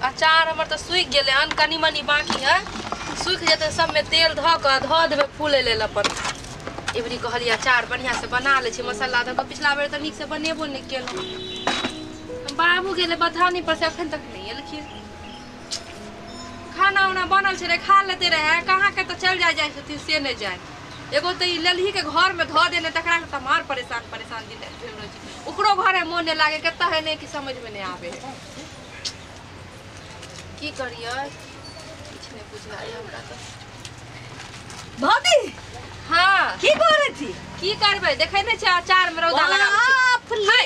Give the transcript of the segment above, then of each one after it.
अचार हमर तऽ सूखि गेलै हन, कनि मनि बाकी है, सूखि जेतै सबमे तेल धऽ कऽ धऽ देबै फूलै लेल अपन। एबरी कहलियै अचार बढ़िआँसँ बना लै छी मसाला धऽ कऽ, पिछला बेर तऽ नीकसँ बनेबो नहि केलहुँ। बाबू गेलै बथानी पर से अखन तक नहि एलखिन। खाना उना बनल छलै खा लेते रहै, कहाँ के तऽ चलि जाइ जाइ छथिन से नहि जाय। एगो तऽ ई ललहीके घरमे धऽ देने तकरा तऽ मार परेशान परेशान दिन भेल रहै छै, ओकरो घरमे मोन नहि लागै, कतऽ है नहि कि समझमे नहि आबै है। की करियै किछु नहि बुझाइ हमरा तऽ। भौजी हाँ की करै छी? की करबै, देखै नहि छै अचारमे रौदा लगाबै छी। बाप रे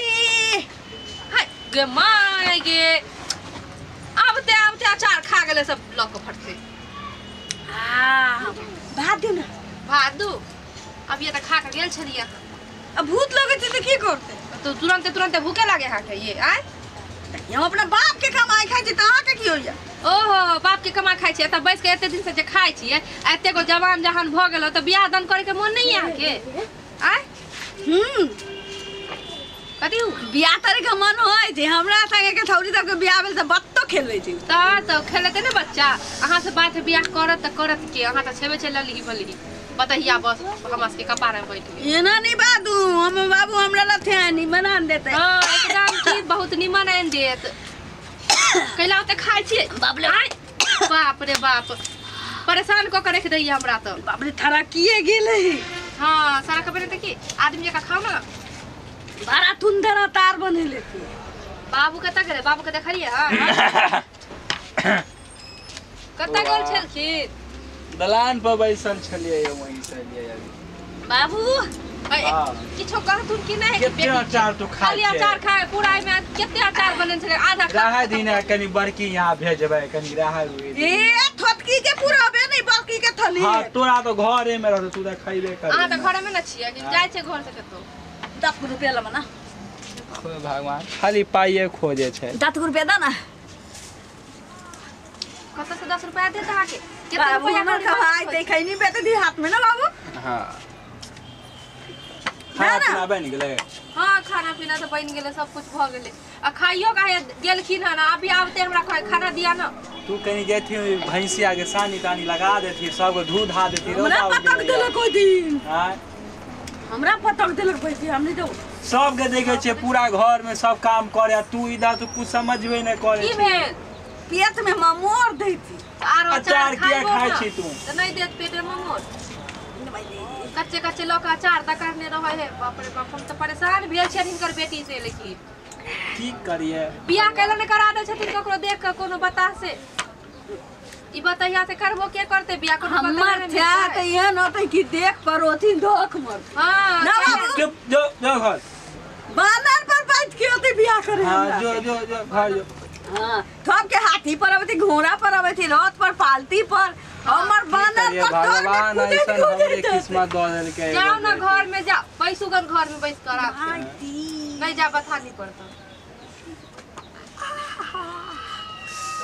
हाय गे my गे, आबते आबते अचार खा गेलै सब लऽ कऽ फटते। आ भात दियौ ने। भात दू अभी तऽ खा कऽ गेल छलियै अहाँ। आ भूत लगै छै तऽ की करतै? तऽ तुरन्ते तुरन्ते भूखे लागे अहाँके ये आँय? हम अपना बाप के कमाई खाइ छी तऽ अहाँके की होइया? ओहो बाप के कमा खाइ छियै, तऽ बैस के एते दिन से जे खाइ छियै, एते गो जवान जहान भऽ गेल तऽ बियाह दान करे के मोन नहीं अहाँके आँय? कथी बियाह करे के मन होइ छै हमरा संगे के छौरी सबके बियाह भेल तऽ बत्तो खेलबै छै। तऽ खेलेतै ने बच्चा। अहाँ से बात बियाह करत तऽ करत के? अहाँ तऽ छेबे छै ललही बलही बतहिया, बस हमरा सबके कपार में बैठ गेल। एना नहीं बादू, हम बाबू हमरा लथे निमन आन देतै। हाँ एकदम की बहुत निमन आनि देत। कैला ओते खाइ छियै? बाप रे बाप रे बाप, परेशान कऽ के राखि दैया हमरा तऽ। बाप रे थरा किए गेलै? हाँ सारा कपड़े तऽ की आदमी जकाँ खाउ ने। बड़ा थुंदरा तार बनेले थी। बाबू कतऽ गेलै? बाबू के देखलियै हँ? कतऽ गेल छलखिन? दलान पर बैसल छलियै, वहीं से एलियै अभी। बाबू किछो कहथुन कि नहि? कते अचार तू खाइ? खाली अचार खाय पूरा एहिमे कते अचार बनल छलै आधा रहै दिन कनि बड़की यहाँ भेजबै कनि रहै। ए थोटकी के पुराबे नहीं बड़की के थली। हां तोरा तो घरे में रहत, तू त खइबे कर। अहाँ त घरे में न छियै, जाइ छै घर से कतौ। 10 रुपया लबा ना। भगवान खाली पाइए खोजे छै। 10 रुपया दा ना। कतऽ से 10 रुपया देत अहाँके? कते रुपया कमाइ देखै नहीं बेटे दी हाथ में ना बाबू। हां खाना पीना बनि गेलै? हाँ खाना पीना तऽ बनि गेलै, सब कुछ भऽ गेलै। आ खाइयो काहे गेलखिन हन अभी आबते हमरा कहै खाना दिया ना। तू कहीं जेथी भैंसिया के सानी तानी लगा देथी, सबके धू धा देथी। हमरा पटक देलक ओइ दिन। हां हमरा पटक देलक भैंसिया, हम नहीं दौ। सबके देखै छियै पूरा घर में सब काम करे, तू इधर तो कुछ समझबे नहीं करे। की भेल? पेट में ममोर दैती। आरो अचार किया खाइ छी तू? तऽ नहीं देत पेट में ममोर। कच्चे कच्चे लऽ कऽ अचार दकारने रहै है। बाप रे बाप, हम तऽ परेशान भेल छियनि हिनकर बेटी से। लेकिन की करिए, बियाह कैला नहि करा दै छथिन ककरो देख कऽ कोनो बताह से। ई बतैया से करबो के करतै बियाह? कोनो हमर थ्या तऽ एहन होतै कि देख परोथिन धोख मरतै। हां ना बाबू चुप जो जो घर बानर पर बैठ के होतै बियाह करे। हां जो जो जो घर जो। हां थप के हाथी पर अबै थी, घोड़ा पर अबै थी, रथ पर, पालती पर, हमर बानर पर भगवान ऐसन हमरे किस्मत दऽ देलकै। जाओ ना घर में जा, बैसुगन घर में बैस कर आप नहीं जा बथानी पर तो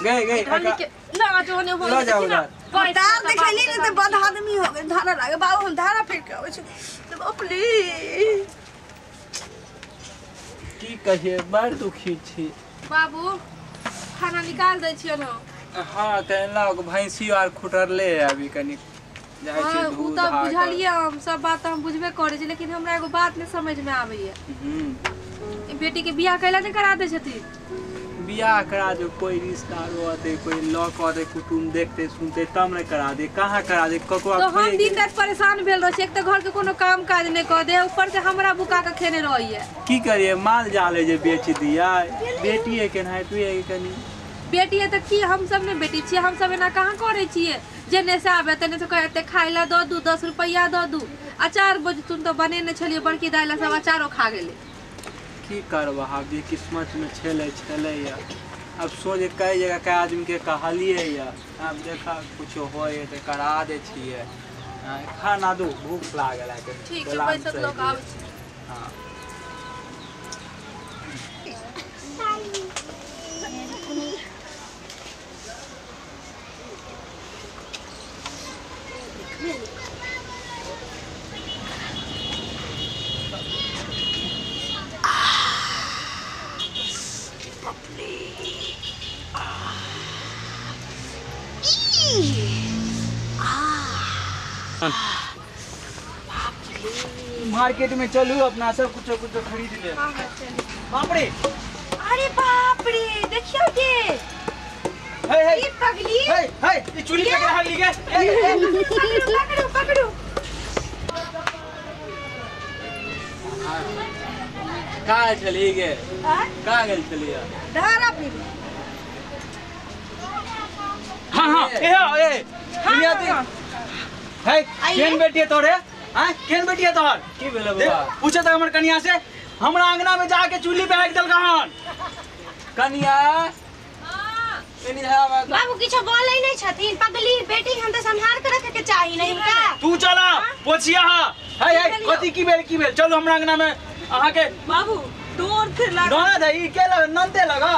गए गए ना जो ने हो जाओ ना। तार देखैली ने त बद आदमी हो गेल, धारा लागे बाबू हम धारा फेंक के आबै छी। बाप रे की कहिए, बड़ दुखी छी। बाबू खाना निकाल दै छियै ना? हाँ कहला भैंसी आर खुटरले अभी कनी जाइ छै दूध। उ त बुझलियै हम सब बात हम बुझबे करै छी, लेकिन हमरा एगो बात नहीं समझ में आबैया। ई बेटी के बियाह कैला नहीं करा दै छथिन? बियाह करा दे, कोई रिश्ता रहते, कोई लऽ कऽ दे, कुटुम देखते सुनते तब ने करा दे। कहाँ करा दे ककरो? तो हम दिन रात परेशान भेल रहै छी, एक तऽ घर के कोनो काम काज नहीं कऽ दे, ऊपर से हमरा बुका के खेने रहैया। की करिए, माल जाल जे बेच दिया बेटी है केनाहिते कनी बेटी है तऽ की हम सब ने बेटी छियै? हम सब एना कहाँ करै छियै? जेने से आबे तेने से कहै एते खाइ ला दऽ दू, 10 रुपैआ दऽ दू। अचार तुम तऽ बनेने छलियै बड़की दाइ ला, सब अचारो खा गेलै। की करबह, आब जे किस्मत में छलै छलै। अब सोच कई जगह कई आदमी के कहलियै या आब देखा कुछ होय तऽ करा दै छियै। खाना दू, भूख लागल है। ठीक छै, पैसा लऽ कऽ आबै छी। हाँ मार्केट में चलू अपना सब कुछ कुछ खरीद ले। बाप रे, अरे बाप रे, देखियो के हे हे ई पगली, हे हे ई चुली पकड़ हगली के। पकड़ो पकड़ो। का चली गे, का गेल चली धारा पी। हां हां ए ए दुनिया ते हे केन बेटी तोरे? हां केन बेटी तोहर? की भेल बउआ? पूछे त हमर कनिया से, हमरा अंगना में जाके चुल्ही पे हाक देलका हन। कनिया हां कनिया बाबू किछो बोलै नै छथिन। पगली बेटी हम त संहार के रखे के चाही नहीं का। तू चला पोछिया। हां हे हे कथि की भेल की भेल? चलो हमरा अंगना में अहाँ के बाबू डोर थे लगा ना दई के लग नंदे लगा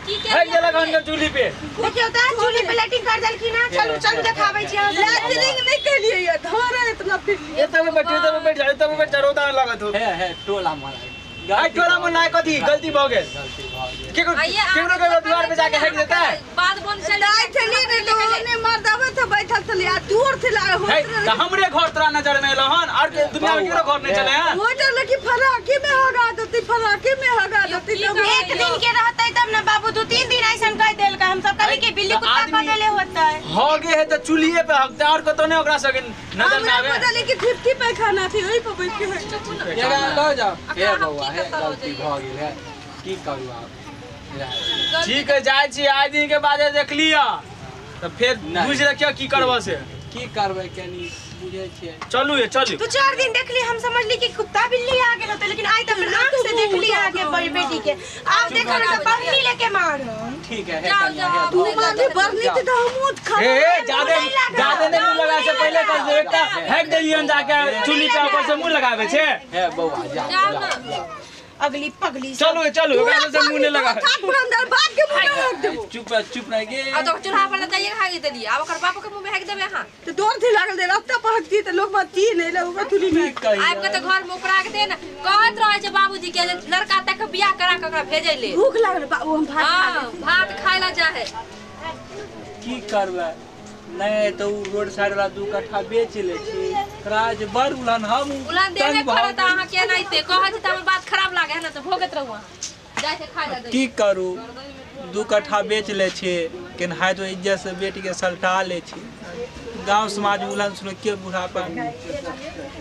की के हाक देलक हन चुल्ही पे। देखियो त चुल्ही पे लाइटिंग कर देलखिन ना। चलू चलू देखाबै छी अहाँ। लैटरिंग नहीं केलिए ये धारा इतना फिर ये तब बैठ तब बैठ जा तब बैठ रोदा लागत हो। हे हे टोला मारा गाय टोला में ना कथि गलती भ गेल, गलती भ गेल। केकरो केकरो केकरो दीवार पे जाके हेक देता है। बाद बोन चल दाई थली रे तो ने मर दावे तो बैठल थली आ दूर थे लागे होत रे। त हमरे घर तोरा नजर में एलो हन और दुनिया में केकरो घर नहीं चले हन। हो डर लगी फराकी में हगा देती, फराकी में हगा देती। एक दिन के रहतै तब ना बाबू, 2-3 दिन ऐसन कह देल का। हम सब कहली कि बिल्ली कुत्ता कह देले होतै। हो गे है त चुल्हिए पे हकते और कतो ने ओकरा सके नजर में आवे। हमरा पता कि फिफ्टी पैखाना थी ओई पर बैठ के एगा ल जाओ। हे बउआ हे गलती भ गेल है, की करू आप? ठीक है जाय छी, आइ दिन के बाद देख लिया त फेर बुझ रखियो की करबो से। की करबै कनी बुझै छियै। चलू ये चलू। तू 4 दिन देखली हम समझली कि कुत्ता बिल्ली आ गेल होतै, लेकिन आइ त अपन आंख से देखली आके बड़ी बेटी के। आब देखो न त बरनी लेके मारो। ठीक है हे तू मांगी बरनी त हम उठ खा। हे जादे जादे नहीं मुंह लगा से पहले कर दे एकटा हैक देलियन जाके चुल्ही पे ऊपर से मुंह लगावे छे। हे बउआ जा जा अगली पगली। चलो चलो ओकरा से मुंह नहीं लगा। ठाकुर अंदर बाप के मुंह में रख देबो। चुप चुप रह गे। आ तो चूल्हा पर जाइए हागे देलिए, आब ओकर बाप के मुंह में हाक देबे अहाँ। त डोर थी लागल दे रास्ता पर हकती त लोग मत ती नहीं ले ओकरा चुली में आब के त घर में उपरा के दे न कहत रहै छै बाबूजी के लड़का तक बियाह करा के ओकरा भेजै ले। भूख लागल बाबू, हम भात खा ले। भात खाय ला चाहे। की करबै? नहीं तो रोड साइड वाला 2 कट्ठा बेच ले छी। राज बड़ उलन हम उलन देबे करत अहाँ के नाइते कहै छी त हमर बात खराब लागे है न त भोगत रहू अहाँ। जाय से खा जा। की करू, 2 कट्ठा बेच ले छी केन हाय तो इज्जत से बेटी के सलटा ले छी। गांव समाज उलन सुन के बुढ़ापा।